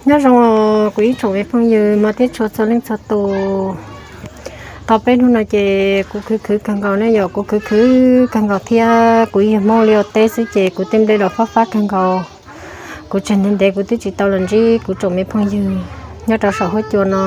Nyob zoo kuv ib tsoom me phooj ywg mog thiab txhua txhua leej txhua tus. Tau peb hnub no ces kuv khwv khwv kawg nkaus ne yom, kuv khwv khwv kawg nkaus thiab kuv yog Hmoob li ua teb xwb ces kuv tej nplej los fab fab kawg nkaus. Kuv tseg ntev ntev kuv twb tsis tau los ntsib kuv tsoom me phooj ywg nyob rau saum huab cua no.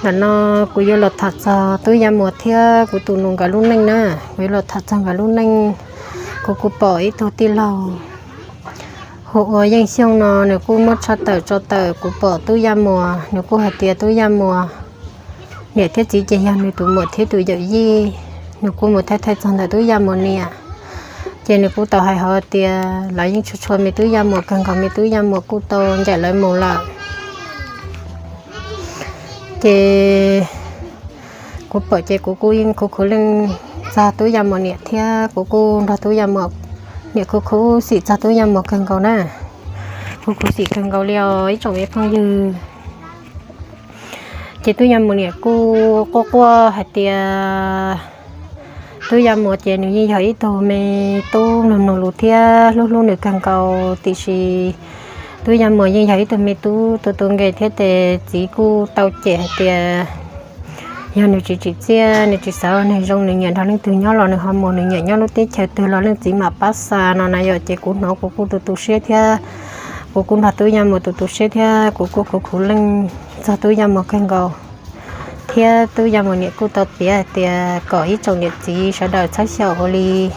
Ntawm no kuv yuav los tham txog Tub Yaj Muas thiab kuv tus nus nkawd lub neej na. Kuv yuav los tham txog nkawd lub neej. Kuv kuj pom ib tug tij laug hu ua Yeej Xyooj no, nws kuj muab tshaj tawm tso tawm kuv pom Tub Yaj Muas, nws kuj hais tias Tub Yaj Muas niam thiab txiv ces yog nws tus muam thiab tus yawm yij. Nws kuj mus thaij thaij txog ntawm Tub Yaj Muas niam, ces nws kuj tau hais hauv tias lawv yeej tshua tshua me Tub Yaj Muas kawg nkaus, me Tub Yaj Muas kuj tau ncaim lawv mus lawm. Ces kuv pom ces kuv kuj yeej khuv khuv leej txog Tub Yaj Muas niam thiab kuv kuj nrog Tub Yaj Muas niam khuv khuv xim txog Tub Yaj Muas kawg nkaus na. Khuv khuv xim kawg nkaus li os ib tsoom me phooj ywg. Ces Tub Yaj Muas niam kuj quaj quaj hais tias Tub Yaj Muas ces nws yeej yog ib tug me tub mloog mloog lus thiab hlub hlub nws kawg nkaus, tiam sis Tub Yaj Muas yeej yog ib tug me tub tu tu nkeeg thiab ces txiv kuj tau cem hais tias yog nws tsis tsim txiaj, nws tsis xav ua neeg zoo, nws nyiam nrog leej twg nyob los nws ho mus, nws nyiam nyob lub teb chaws twg los leej txiv mam pab xa no na yom. Ces kuv hnov kuv kuj tu tu siab thiab kuv kuj nrog Tub Yaj Muas tu tu siab thiab kuv kuj khuv khuv leej txog Tub Yaj Muas kawg nkaus. Thiab Tub Yaj Muas niam kuj tau piav hais tias kom ib tsoom niam txiv sawv daws txhob xyaum ua li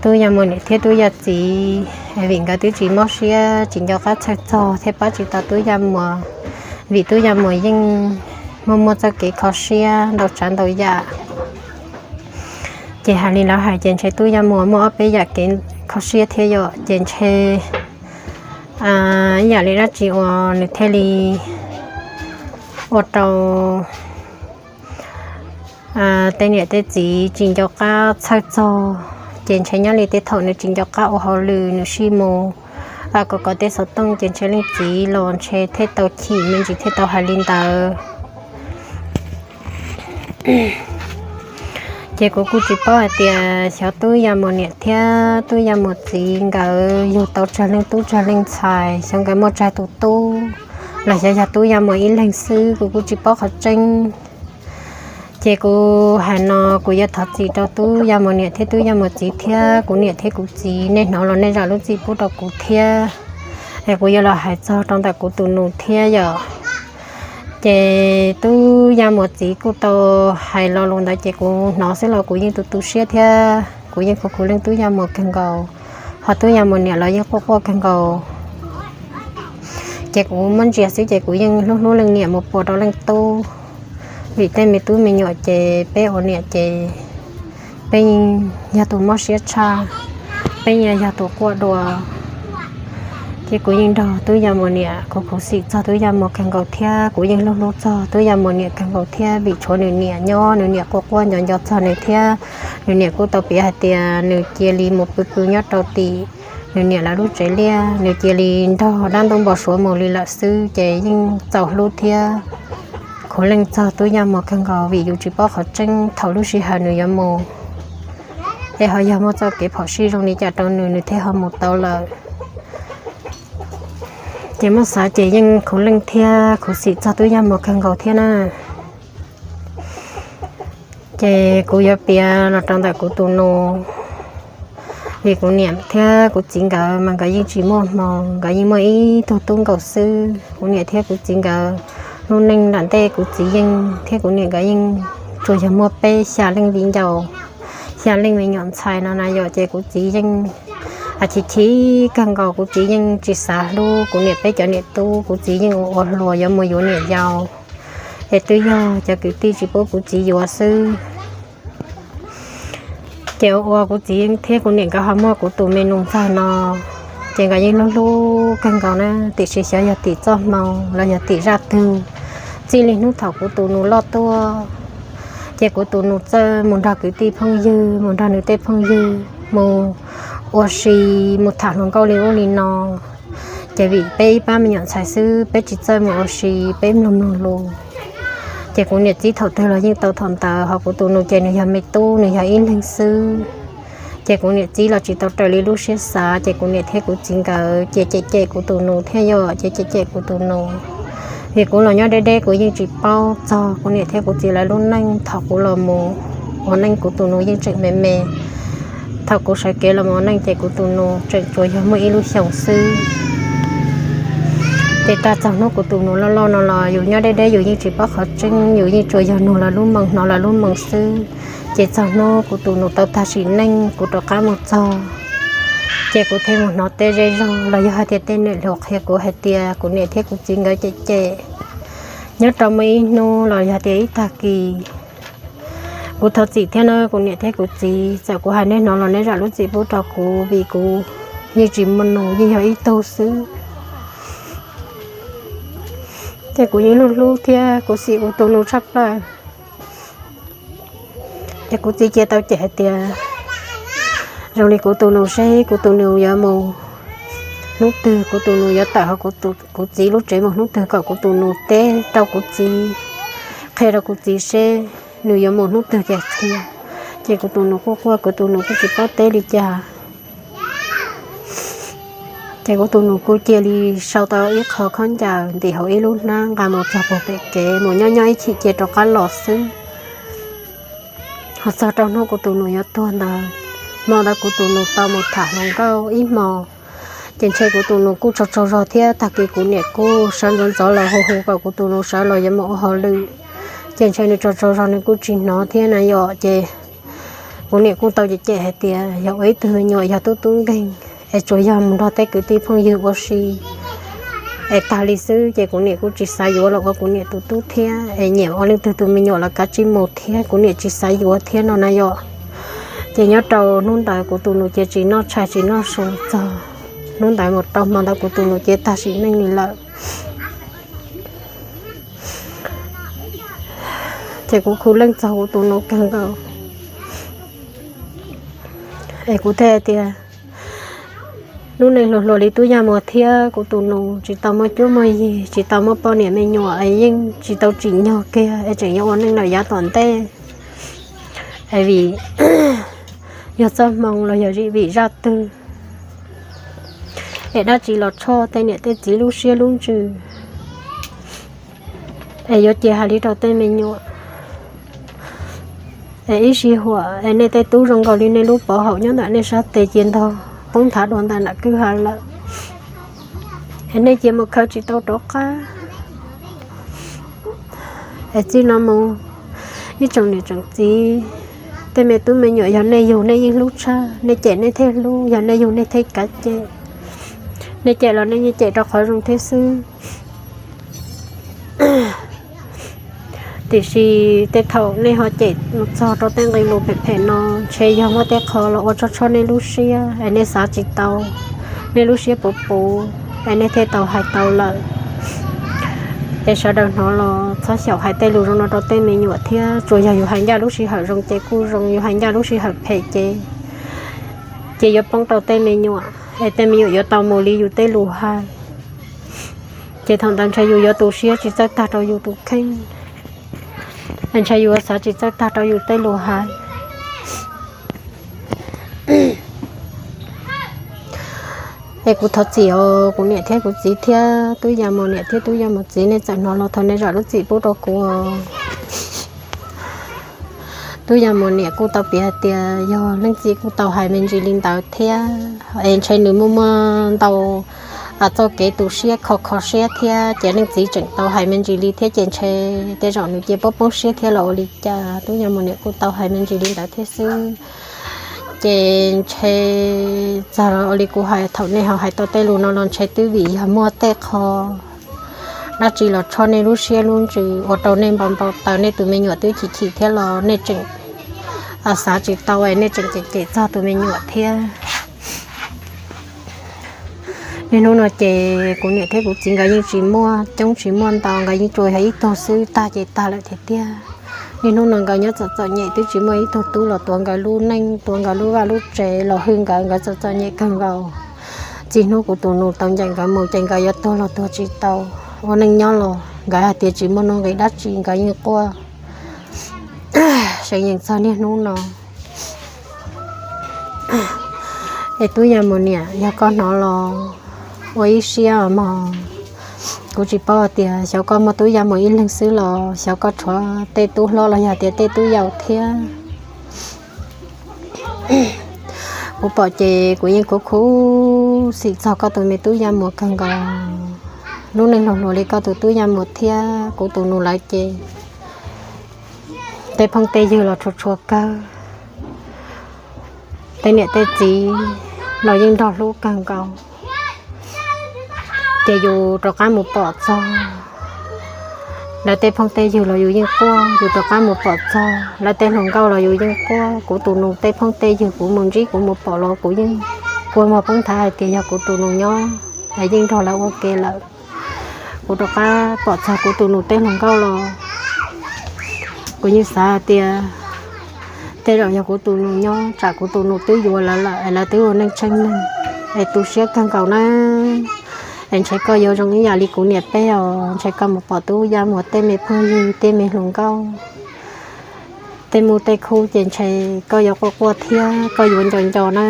Tub Yaj Muas niam thiab Tub Yaj txiv, vim nkawd twb tsis mob siab tsis nco qab txhawj txog thiab pab tsis tau Tub Yaj Muas, vim Tub Yaj Muas yeej muaj muaj txoj kev kho siab ntau tsav ntau yam. Ces hais li lawv hais ces ntshe Tub Yaj Muas muaj ob peb yam kev kho siab thiab yom, ces ntshe ib yam li dab tsi uas nws thiaj li ua rau tej niam tej txiv tsis nco qab txhawj txog. Ces ntshe nyob li tej thaum nws tsis nco qab ua hauj lwm nws sij mus kom kom tej xov tooj ces ntshe leej txiv los ntshe thiaj tau chim me ntsis thiaj tau hais li ntawd. Ces kuv kuj tsis paub hais tias xyov Tub Yaj Muas niam thiab Tub Yaj Muas txiv nkawd yug tau tsawg leej tub tsawg leej ntxhais, xyov nkawd muaj tsawg tus tub los xyov yog Tub Yaj Muas ib leeg xwb, kuv kuj tsis paub qhov tseeb. Ces kuv hais no kuv yuav thov txim rau Tub Yaj Muas niam thiab Tub Yaj Muas txiv thiab kuv niam thiab kuv txiv, nej hnov los nej zam lub txim pub rau kuv thiab. Es kuv yuav los hais txog rau ntawm kuv tus nus thiab yom. Ces Tub Yaj Muas txiv kuj tau hais lo lus ntawd ces kuv hnov xwb los kuv yeej tu tu siab thiab kuv yeej khuv khuv leej Tub Yaj Muas kawg nkaus, ho Tub Yaj Muas niam los yeej quaj quaj kawg nkaus. Ces kuv muab ntsia xwb ces kuv yeej hlub hlub leej niam mus puas rau leej tub, vim tej me tub me nyuam ces peb ua niam ces peb yeej yog tus mob siab tshaj, peb yeej yog tus quaj dua. Ces kuv yeej nrog Tub Yaj Muas niam khuv khuv xim txog Tub Yaj Muas kawg nkaus thiab kuv yeej hlub hlub txog Tub Yaj Muas niam kawg nkaus thiab, vim tshuav nws niam nyob nws niam quaj quaj nco nco txog nws thiab. Nws niam kuj tau piav hais tias nws cia li mus pw pw nyob rau tim nws niam lawv lub tsev liaj, nws cia li nrog dab ntub npau suav mus li lawm xwb, ces yeej txaus hlub thiab khuv leej txog Tub Yaj Muas kawg nkaus, vim yus tsis paub qhov tseeb thaum lub sij hawm nws yuav mus, es ho yog muaj txoj kev phom sij zoo li cas rau nws nws thiaj ho mus tau lawm. Ces muab xav ces yeej khuv leej thiab khuv xim txog Tub Yaj Muas kawg nkaus thiab na. Ces kuv yuav piav los rau ntawm kuv tus nus, vim kuv niam thiab kuv txiv nkawd mas nkawd yeej tsis muaj hmoo, nkawd yeej muaj ib tug tub nkaus xwb. Kuv niam thiab kuv txiv nkawd lub neej nram ntej kuv txiv yeej thiab kuv niam nkawd yeej tsuas yog muaj peb xya leej viv ncaus, xya leej me nyuam ntxhais no na yom, ces kuv txiv yeej chim chim kawg nkaus, kuv txiv yeej tsis xav hlub kuv niam peb cov niam tub, kuv txiv yeej ua ua hluas yuav mus yuav niam yau, es twb yog cov kwv tij tsis pub kuv txiv yuav xwb. Ces ua ua kuv txiv thiab kuv niam nkawd ho muaj kuv tus me nus ntxawg no, ces nkawd yeej hlub hlub kawg nkaus na, tiam sis xyov yog tim txoj hmoo los yog tim zaj twg, txij li hnub thaum kuv tus nus loj tuaj, ces kuv tus nus txawj mus nrog kwv tij phooj ywg, mus nrog nws tej phooj ywg mus ua si, mus tham hluas nkauj li ub li no. Ces vim peb ib pab me nyuam ntxhais xwb, peb tsis txawj mus ua si, peb mloog mloog lus. Ces kuv niam txib thaum twg los yeej tau thaum ntawd, ho kuv tus nus ces nws yog me tub, nws yog ib leeg xwb. Ces kuv niam txiv los tsis tau raws li lub siab xav, ces kuv niam thiab kuv txiv nkawd ces cem cem kuv tus nus thiab yom, ces cem cem kuv tus nus. Vim kuv los nyob deb deb kuv yeej tsis paub txog kuv niam thiab kuv txiv lawv lub neej. Thaum kuv los mus ua neej kuv tus nus yeej tseem me me. Thaum kuv sawv kev los mus ua neej ces kuv tus nus tseem tsuas yog muaj ib lub xyoos xwb. Ces tag txog hnub kuv tus nus loj loj no los yus nyob deb deb yus yeej tsis paub qhov tseeb, yus yeej tsuas yog nug lawv lub moo hnov lawv lub moo xwb. Ces txog hnub kuv tus nus tau tag sim neej kuv rov qab mus txog, ces kuv thiaj mus hnov tej zej zog los yog hais tias tej niam hluas qhia kuv hais tias kuv niam thiab kuv txiv nkawd cem cem. Nyob rau muaj ib hnub los yog tias ib tag kis, kuv thov txim thiab na kuv niam thiab kuv txiv, txawm kuv hais nej hnov los nej zam lub txim pub rau kuv vim kuv yeej tsis muaj nus, yeej yog ib tug xwb. Ces kuv yeej hlub hlub thiab kuv xim kuv tus nus tshaj plaws. Ces kuv txiv cia tau cem hais tias zoo li kuv tus nus seb kuv tus nus yuav mus hnub twg, kuv tus nus yuav tawm hauv kuv txiv lub tsev mus hnub twg kom kuv tus nus teb rau kuv txiv, qhia rau kuv txiv seb nws yuav mus hnub twg ces qhia. Ces kuv tus nus kuj quaj, kuv tus nus kuj tsis paub teb li cas. Ces kuv tus nus kuj cia li sau tau ib qho khaub ncaws ntim hauv ib lub hnab nqa mus txog puag pem kev mus nyob nyob ib chim cia rov qab los xwb. Ho txog rau hnub kuv tus nus yuav tuag ntawd, hmo ntawd kuv tus nus tau mus tham hluas nkauj ib hmo. Ces ntshe kuv tus nus kuj tsaug tsaug zog thiab tag kis kuv niam kuj sawv ntxov ntxov los hu hu kom kuv tus nus sawv los yuav mus ua hauj lwm. Ces ntshe nws tsaug tsaug zog nws kuj tsis hnov thiab na yom. Ces kuv niam kuj tau cem cem hais tias yog ua ib tug me nyuam yog tub tub nkeeg es tsuas yog mus nrog tej kwv tij phooj ywg ua si es tag li xwb. Ces kuv niam kuj tsis xav yuav los ua kuv niam tus tub thiab es nyiam ua leej twg tus me nyuam los kav tsij mus thiab, kuv niam tsis xav yuav thiab no na yom. Ces nyob rau hnub ntawd kuv tus nus ces tsis noj tshais tsis noj su txog hnub ntawd mus rau hmo ntawd kuv tus nus ces tag sim neej li lawm. Ces kuv khuv leej txog kuv tus nus kawg nkaus. Es kuv thiaj tias lub neej hluas hluas li Tub Yaj Muas thiab kuv tus nus tsis tau muaj cuab muaj yig, tsis tau muaj poj niam me nyuam es yeej tsis tau tsim nyog kiag es tseem yuav ua neej lawm yav tom ntej. Es vim yog txoj hmoo los yog vim zaj twg es dab tsi los tshoj tej niam tej txiv lub siab lub ntsws es yuav cia hais li rau tej me nyuam. Es ib sij huam es nej tej tub zoo nkaus li nej lub pov haum nyob ntawm nej sab tes cia ntog poob nthav dua ntawm nram kwj ha lawm, es nej cia mus khaws tsis tau rov qab. Es txij no mus ib tsoom niam tsoom txiv, tej me tub me nyuam yog nej yug nej yeej hlub tshaj, nej cem nej thiaj hlub, yog nej yug nej thiaj kav cem. Nej cem los nej yeej cem rau qhov zoo thiab xwb. Tiam sis tej thaum nej ho cem mus txog rau tej nqe lus phem phem no, ntshe yog muaj tej qho los ua tshoj tshoj nej lub siab es nej xav tsis tau, nej lub siab puv puv es nej thiaj tau hais tau lawm. Es sawv daws hnov los txhob xyaum hais tej lus zoo no rau tej me nyuam thiab, tsuas yog yus hais ncaj lub sij hawm zoo ces kuj zoo, yus hais ncaj lub sij hawm phem ces, ces yuav poob rau tej me nyuam, es tej me nyuam yuav tau mus li yus tej lus hais. Ces thaum ntawd ntshe yus yuav tu siab tsis txawj tag rau yus tus kheej, es ntshe yus yuav xav tsis txawj tag rau yus tej lus hais. Es kuv thov txim os, kuv niam thiab kuv txiv thiab Tub Yaj Muas niam thiab Tub Yaj Muas txiv, nej txawm hnov los thov nej zam lub txim pub rau kuv. Tub Yaj Muas niam kuj tau piav hais tias yog leej txiv kuj tau hais me ntsis li ntawd thiab, es ntshe nws muaj muaj ntau txoj kev tu siab kho kho siab thiab ces leej txiv tseem tau hais me ntsis li thiab ces ntshe tej zaum nws cia poob poob siab thiab los ua li cas. Tub Yaj Muas niam kuj tau hais me ntsis li ntawd thiab xwb. Ces ntshe txog ua li kuv hais, thaum nej ho hais tau tej lus no los ntshe twb vim yog muaj tej qho dab tsi los tshoj nej lub siab lub ntsws ua rau nej npau npau taws, nej tus me nyuam twb chim chim thiab los nej tseem xav tsis tau, nej tseem cem cem txog tus me nyuam thiab. Niaj hnub no ces kuv niam thiab kuv txiv nkawd yeej tsis muaj coob tsis muaj ntau, nkawd yeej tsuas yog ib tug xwb, tag ces tag lawm tiag tiag. Niaj hnub no nkawd nyob txom txom nyem, twb tsis muaj ib tug tub los tuav nkawd lub neej, tuav nkawd lub vaj lub tsev los hwj nkawd, nkawd txom txom nyem kawg nkaus. Txij hnub kuv tus nus tau ncaim nkawd mus ces nkawd yuav tuag los tuag tsis tau, ua neej nyob los nkawd hais tias tsis muaj nuj nqis dab tsi, nkawd yeej quaj seev yees txog niaj hnub no. Es Tub Yaj Muas niam, yog koj hnov los ua ib siab mog. Kuv tsis paub hais tias xyov koj muaj Tub Yaj Muas ib leeg xwb los xyov koj tshuav tej tub hlob los yog tias tej tub yau thiab. Kuv pom ces kuv yeej khuv khuv xim txog koj tus me Tub Yaj Muas kawg nkaus. Lub neej hluas hluas li koj tus Tub Yaj Muas thiab kuv tus nus lawv ces tej phooj tej ywg los tshua tshua kawg. Tej niam tej txiv los yeej nrog hlub kawg nkaus. Ces yus rov qab mus pom txog lawv tej phooj tej ywg los yus yeej quaj, yus rov qab mus pom txog lawv tej hluas nkauj los yus yeej quaj. Kuv tus nus tej phooj tej ywg kuv mus ntsib kuv mus pom los kuv yeej kua muag poob nthav hais tias yog kuv tus nus nyob es yeej nrog lawv ua ke lawm. Kuv rov qab pom txog kuv tus nus tej hluas nkauj los kuv yeej xav hais tias tej zaum yog kuv tus nus nyob, tsam kuv tus nus twb yuav lawv lawm es lawv twb ua neej tsheej neeg. Es tu siab kawg nkaus na. Es ntshe koj yuav zoo ib yam li kuv niam peb os, ntshe koj mus pom Tub Yaj Muas tej me phooj ywg tej me hluas nkauj, tej muj tej khub ces ntshe koj yuav quaj quaj thiab koj yuav nco nco na.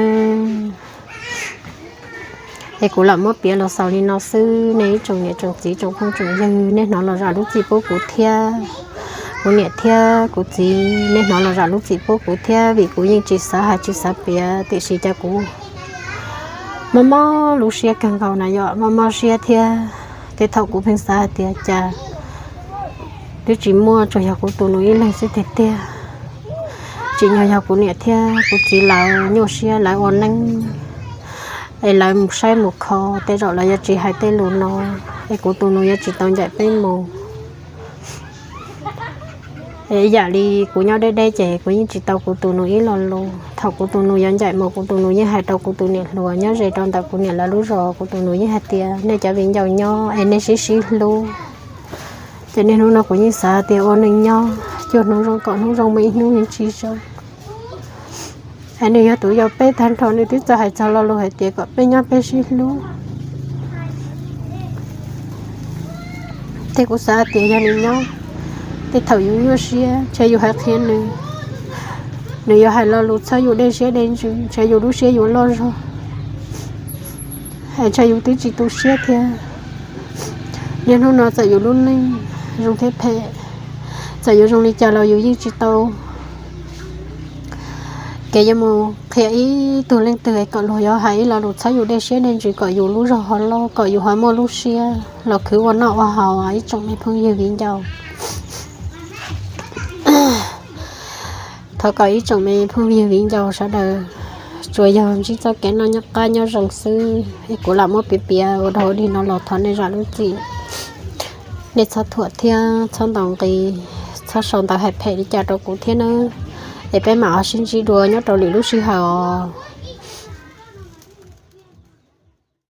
Es kuv lam muab piav los xaus li no xwb. Nej ib tsoom niam tsoom txiv tsoom phooj tsoom ywg, nej hnov los zam lub txim pub kuv thiab. Kuv niam thiab kuv txiv, nej hnov los zam lub txim pub kuv thiab, vim kuv yeej tsis xav hais tsis xav piav, tiam sis cas kuv mob mob lub siab kawg nkaus na yom, mob mob siab thiab. Ces thaum kuv pheej xav hais tias cas twb tsis muaj, tsuas yog kuv tus nus ib leeg xwb tiag tiag. Tsim nyog yog kuv niam thiab kuv txiv lawv nyuaj siab lawv ua neeb, es lawv mus saib mus kho, tej zaum lawv yuav tsis hais tej lus no, es kuv tus nus yuav tsis tau ncaim peb mus. Es ib yam li kuv nyob deb deb ces kuv yeej tsis tau kuv tus nus ib lo lus. Thaum kuv tus nus yuav ncaim mus, kuv tus nus yeej hais rau kuv tus niam hluas nyob ze rau ntawm kuv niam lawv lub zos, kuv tus nus yeej hais tias nej cov viv ncaus nyob es nej sib sib hlub. Ces niaj hnub no kuv yeej xav tias ua neej nyob cuaj hnub zoo kaum hnub zoo, muaj ib hnub yeej tsis zoo. Es nws yog tus yau peb tag nrho, nws twb txawj hais txog lo lus hais tias kom peb nyob peb sib hlub. Ces kuv xav tias yog nws nyob, tej thaum yus nyuaj siab ntshe yus hais qhia nws, nws yuav hais lo lus txhawb yus dej siab dej ntsws, ntshe yus lub siab yuav loj zog, es ntshe yus twb tsis tu siab thiab. Niaj hnub no txawm yus lub neej zoo thiab phem, txawm yuav zoo li cas los yus yeej tsis tau kev yuav mus qhia ib tug leej twg kom luag yuav hais ib lo lus txhawb yus dej siab dej ntsws kom yus lub zog ho loj, kom yus ho muaj lub siab los khwv ua noj ua haus ib tsoom me phooj ywg viv ncaus. Thov kom ib tsoom me phooj ywg viv ncaus sawv daws tsuas yog ntsib txoj kev noj nyob qab nyob zoo xwb. Es kuv lam muab piav piav ua dog ua dig no los thov nej zam lub txim. Nej txhob thuam thiab txhob ntaus nqi, txhob sau ntawv hais phem li cas rau kuv thiab nawb. Es peb mam ho sib ntsib dua nyob rau lwm lub sij hawm os.